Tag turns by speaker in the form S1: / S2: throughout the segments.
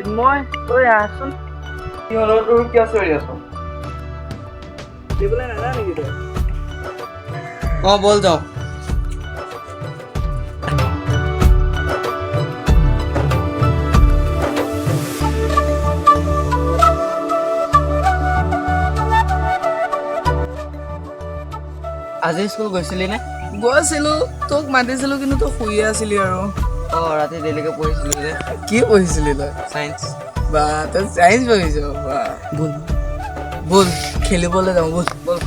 S1: চিন্ময়, ঐ আহচোন।
S2: কি হ'ল তোৰ, কিয় চিঞৰি আছ?
S1: খেলিবলৈ নাযাৱ নেকি তই?
S2: অঁ, ব'ল যাওঁ। আজি স্কুল গৈছিলি নে?
S1: গৈছিলো, তোক মাতিছিলো কিন্তু তই শুইয়ে আছিলি আৰু।
S2: অঁ, ৰাতি দেৰিলৈকে পঢ়িছিলো যে।
S1: কি পঢ়িছিলি তই?
S2: চায়েন্স।
S1: বা, তই চায়েন্স পঢ়িছ? বা, ব'ল ব'ল, খেলিবলৈ যাওঁ, ব'ল ব'ল।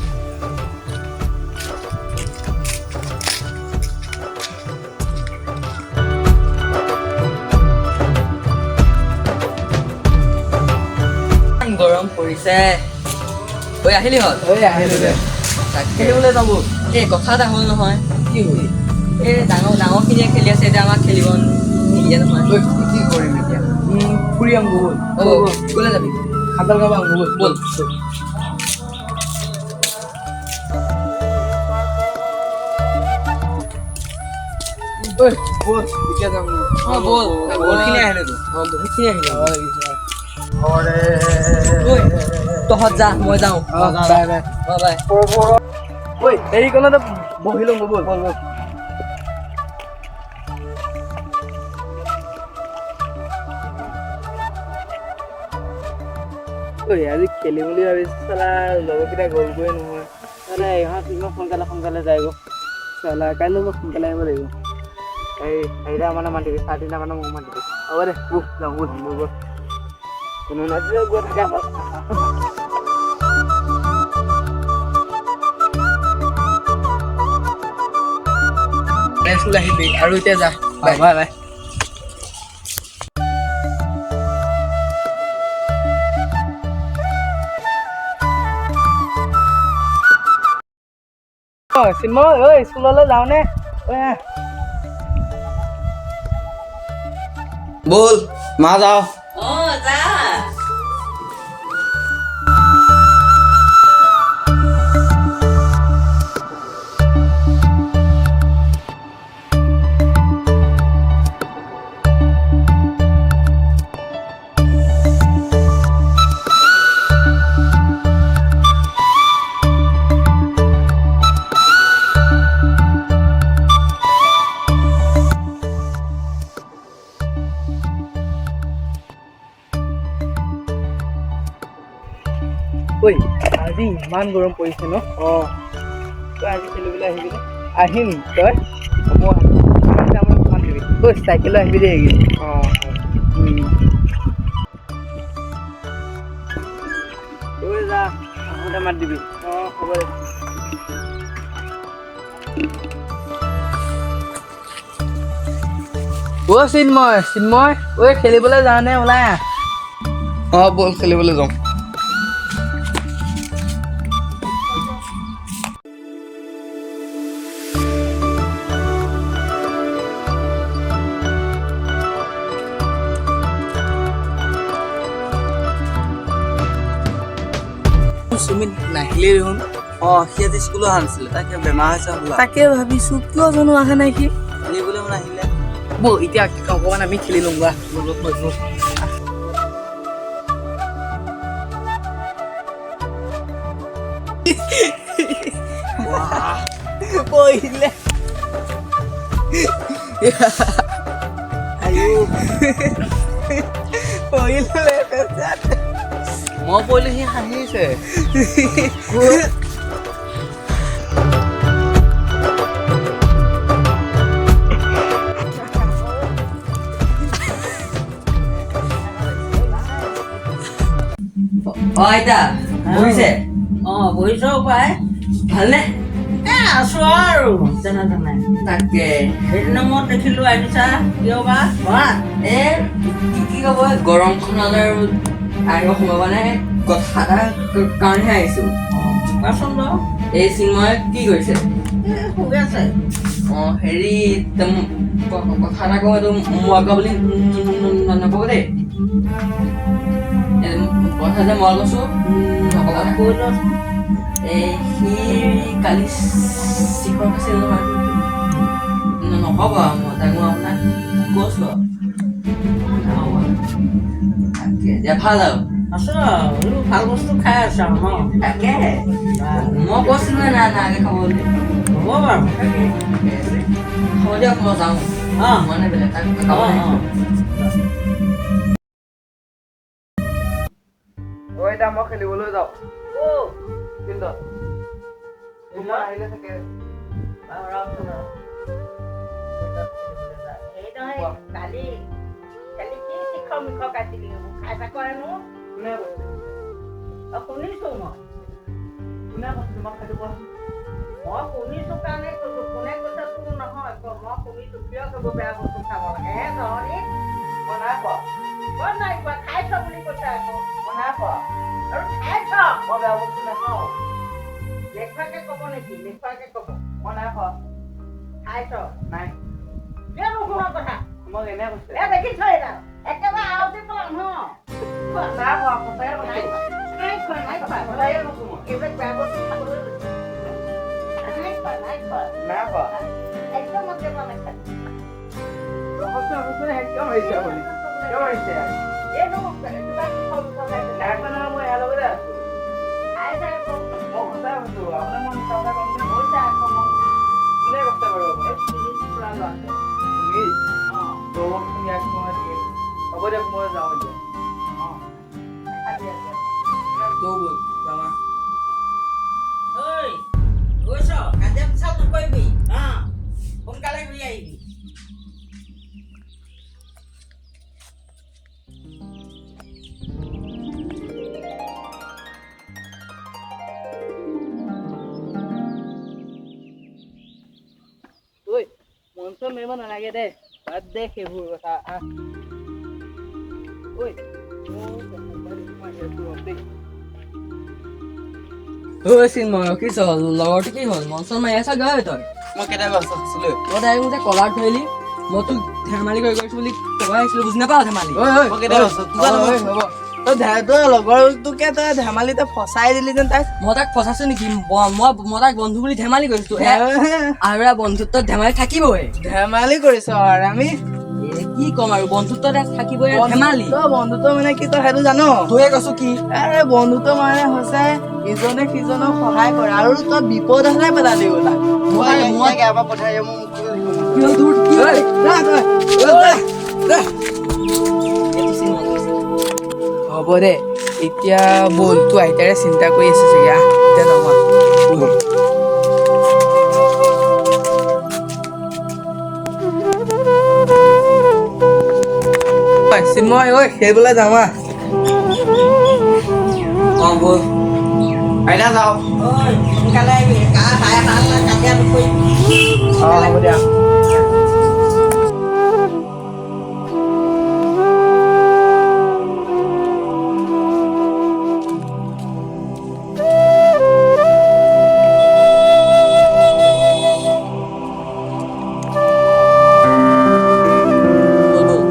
S2: ইমান গৰম পৰিছে। ঐ, আহিলি হ'ল?
S1: ঐ, আহিলো দে।
S2: তাকে।
S1: খেলিবলৈ যাওঁ ব'ল।
S2: এই কথা এটা হ'ল নহয়।
S1: কি হ'ল?
S2: এই ডাঙৰ ডাঙৰখিনিয়ে খেলি আছে, এতিয়া আমাক খেলিব নিদিয়ে নহয়।
S1: ঐ।
S2: কি কৰিম এতিয়া?
S1: ফুৰি আহোঁ ব'ল।
S2: অ, ক'লৈ যাবি?
S1: সাঁতাৰ কাবা আহোঁ ব'ল।
S2: ব'ল।
S1: ঐ ব'ল, এতিয়া যাম।
S2: অঁ, ব'ল। বহুতখিনি আহিলেতো।
S1: অঁ, বহুতখিনি আহিলে।
S2: ঐ, তহঁত যা, মই যাওঁ।
S1: অঁ, বাই বাই।
S2: অঁ, বাই।
S1: ঐ, এইকণতে বহি লওঁ, ব'ল ব'ল ব'ল। ঐ, আজি খেলিম বুলি ভাবিছো, চালা লগৰকেইটা গ'লগৈ নহয়।
S2: মানে ইহঁত ইমান সোনকালে সোনকালে যায়গৈ।
S1: চালা কাইলৈ মই সোনকালে আহিব লাগিব।
S2: এই 4টা মানে মাতিবি, 3:30 মানে মোক মাতিবি।
S1: হ'ব দে, ব'ল যাওঁ, ব'ল ব'ল ব'ল।
S2: কোনো নাজিলেও গৈ থাকে।
S1: স্কুল আহিবি আৰু, এতিয়া যা, বাই।
S2: Bye bye.
S1: অ চিন্ময়, ঐ, স্কুললৈ যাওঁনে? ঐ আহ।
S2: ব'ল মা, যাওঁ।
S3: অঁ, যা।
S1: ঐ, আজি ইমান গৰম পৰিছে ন?
S2: অঁ, তই আজি খেলিবলৈ আহিবি নে?
S1: আহিম, তই?
S2: মই আহিম। মাতিবি।
S1: ঐ, চাইকেলত আহিবি দেই এইকেইদিন।
S2: অঁ। ঐ, যা, আহোঁতে মাত দিবি।
S1: অঁ, হ'ব দে। অ' চিন্ময়, চিন্ময়, ঐ, খেলিবলৈ যাওঁনে? ওলাই আহ।
S2: অঁ, ব'ল, খেলিবলৈ যাওঁ।
S1: সুমিত নাহিলেই দেখোন।
S2: অঁ, সি আজি স্কুলো অহা নাছিলে, তাকে বেমাৰ হৈছে হ'বলা।
S1: তাকে ভাবিছো, কিয় জানো অহা নাই সি।
S2: খেলিবলৈ মন আহিলে।
S1: বৌ, এতিয়া অকণমান আমি খেলি লওঁ বা।
S2: ব'ল ব'ল ব'ল।
S1: পৰিলে।
S2: আয়ো।
S1: পৰিলে।
S2: মই পৰিলো, সি হাঁহিছে। অ আইতা, বহিছে?
S3: অঁ, বহিছ পাই।
S2: ভালনে?
S3: এ আছো আৰু যেনে তেনে।
S2: তাকে।
S3: সেইদিনা মই দেখিলো আহিছা, কিয় বা কোৱা?
S2: এ কি কি ক'ব, গৰমখনলৈ আৰু আহিব সোমাব নাই, কথা এটা কাৰণেহে আহিছো।
S3: কোৱাচোন বাৰু।
S2: এই চিন্ময়ে কি কৰিছে?
S3: এ শুই আছে।
S2: অ, হেৰি, কথা এটা কওঁ, এইটো মই কোৱা বুলি নক'ব দেই। কথা যে মই কৈছো নক'ব।
S3: কৈ লোৱাচোন।
S2: এই সি কালি শিখৰ খাইছিল নহয়। নক'ব আৰু, মই তাক মই আপোনাক কৈছো আৰু। এতিয়া ভাল আৰু।
S3: আছো আৰু ভাল বস্তু খাই আছা আৰু ন?
S2: তাকে মই কৈছিলো নাই নালাগে খাব বুলি।
S3: হ'ব বাৰু।
S2: হ'ব দিয়ক, মই যাওঁ। মানে বেলেগ তাক
S3: অঁ অঁ।
S1: অ এতিয়া মই খেলিবলৈ যাওঁ ফিল্ডত, তোমাৰ আহিলে চাগে।
S3: হেৰি নহয়, কালি কালি কি শিক্ষক মিক্ষক আছিলি খাই থাক হেনো?
S1: কোনে কৈছে?
S3: অ, শুনিছো মই।
S1: কোনে কৈছে তোমাক, সেইটো কোৱাচোন।
S3: মই শুনিছো কাৰণে কৈছো, কোনে কৈছে তোৰ নহয় ক, মই শুনিছো। কিয় সেইবোৰ বেয়া বস্তু খাব লাগে হে তহঁতি?
S1: মই নাই খোৱা।
S3: মই নাই খোৱা, খাইছ বুলি কৈছে আকৌ।
S1: মই নাই খোৱা।
S3: আৰু খাইছ।
S1: মই বেয়া বস্তু নাখাওঁ।
S3: নেখোৱাকে ক'ব নেকি? নেখোৱাকে ক'ব?
S1: মই নাই খোৱা।
S3: খাইছ।
S1: নাই।
S3: কিয় নুশুন কথা?
S1: মোক এনে কৈছে।
S3: এ দেখিছ, এইডাল একেবাৰে আউটি পেলাম ন।
S1: নাই খোৱা, সঁচাকে
S3: নাই
S1: কৈছো।
S3: খোৱা, নাই খোৱা, নাই খোৱা।
S1: সঁচাকে কৈছো মই।
S3: এইবিলাক বেয়া বস্তু খাবলৈ লৈছে। নাই খোৱা, নাই খোৱা।
S1: নাই খোৱা।
S3: একদম একেবাৰে নাখাবি।
S1: ৰখকচোন, ৰখকচোন, সেই কিয় মাৰিছে আপুনি? কিয় মাৰিছে?
S3: এই কিবা শিক্ষক মিক্ষক আছিলে।
S1: নাই খোৱা নহয়, মই ইয়াৰ লগতে আছো।
S3: খাইছে আকৌ।
S1: মই সঁচাই কৈছো, আপোনাক মই মিছা কথা ক'ম নে?
S3: কৈছে আকৌ মোক।
S1: কোনে কৈছে বাৰু
S3: এই
S1: আপোনাক?
S3: পুলিচ পুৰা ল'ৰাটোৱে।
S1: তুমি?
S3: অঁ।
S1: ৰ'বচোন, ইয়াক মই দিম। হ'ব দিয়ক, মই যাওঁ এতিয়া।
S3: অঁ, নাখাবি আজি।
S1: তই ব'ল, যাওঁ আহ।
S3: ঐ, গৈছ, কাজিয়া পেচাল নকৰিবি। অঁ, সোনকালে ঘূৰি আহিবি।
S1: ঐ, মন চন মাৰিব নালাগে দে, বাদ দে সেইবোৰ কথা, আহ। ঐ, মোৰ মই আহি আছো ৰ'ব দেই।
S2: ঐ চিন্ময়, ৰখিছ? লগৰটো কি হ'ল? মন চন মাৰি আছ গৈ তই?
S1: মই কেতিয়া ব্যস্ত আছিলো?
S2: তই ডাইৰেক্ট মোক যে কলাৰ ধৰিলি, মই তোক ধেমালি কৰি কৰিছো বুলি ক'ব আহিছিলো, বুজি নাপাওঁ ধেমালি।
S1: ঐ ঐ,
S4: মই কেতিয়া ব্যস্ত?
S1: ঐ, হ'ব, তই লগৰটোকে তই ধেমালিতে ফচাই দিলি যেন তাক।
S2: মই তাক ফচাইছো নেকি? মই তাক বন্ধু বুলি ধেমালি কৰিছো। আৰু এয়া বন্ধুত্বত ধেমালি থাকিবই।
S1: ধেমালি কৰিছ আৰু আমি।
S2: এ, কি ক'ম আৰু, বন্ধুত্বত থাকিবই ধেমালি।
S1: তই বন্ধুত্ব মানে কি তই সেইটো জান?
S2: তয়ে কৈছো কি?
S1: আৰে, বন্ধুত্ব মানে হৈছে ইজনে সিজনক সহায় কৰা, আৰু তই বিপদ হ'লে পেলাই দিব তাক।
S2: মই
S4: এবাৰ পঠাই মোক।
S2: কি হ'ল তোৰ? কি হ'ল?
S1: ঐ, যা তই, ঐ, যা, যা।
S2: এইটো চিন্ময়।
S1: হ'ব দে এতিয়া, ব'ল, তোৰ আইতাৰে চিন্তা কৰি আছে চাগে। আহ, এতিয়া যাওঁ আহ। ব'ল। ঐ, চিন্ময়, ঐ, খেলিবলৈ যাওঁ আহ।
S2: অঁ, ব'ল।
S4: আইতা, যাওঁ।
S3: ঐ, সোনকালে আহিবি, হাই হাল্লা কাজিয়া নকৰিবি।
S1: অঁ, হ'ব দিয়া।
S2: ব'ল ব'ল।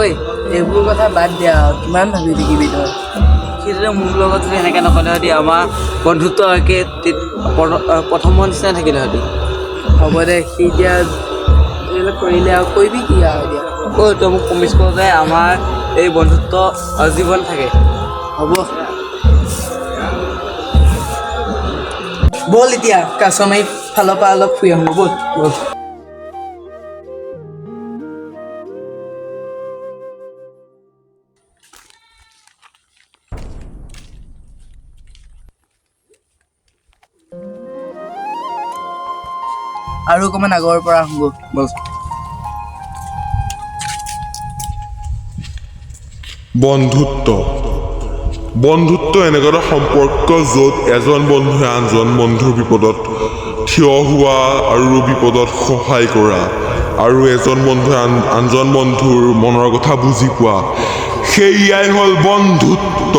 S1: ঐ, এইবোৰ কথা বাদ দিয়া আৰু, কিমান ভাবি থাকিবি তই?
S4: সেইদৰে মোৰ লগত যদি এনেকৈ নকলে হতি আমাৰ বন্ধুত্ব একে প্ৰথমৰ নিচিনাই থাকিলে হতি।
S1: হ'ব দে, সি এতিয়া এইবিলাক কৰিলে আৰু কৰিবি কি আৰু এতিয়া।
S4: ঐ, তই মোক প্ৰমিছ কৰ যে আমাৰ এই বন্ধুত্ব আজীৱন থাকে।
S1: হ'ব, ব'ল, এতিয়া কাছমাৰী ফালৰ পৰা অলপ ফুৰি আহোঁ, ব'ল ব'ল। আৰু অকণমান আগৰ পৰা আহোঁ, ব'ল।
S5: বন্ধুত্ব, বন্ধুত্ব এনেকুৱা এটা সম্পৰ্ক য'ত এজন বন্ধুৱে আনজন বন্ধুৰ বিপদত থিয় হোৱা আৰু বিপদত সহায় কৰা আৰু এজন বন্ধুৱে আনজন বন্ধুৰ মনৰ কথা বুজি পোৱা, সেয়াই হ'ল বন্ধুত্ব।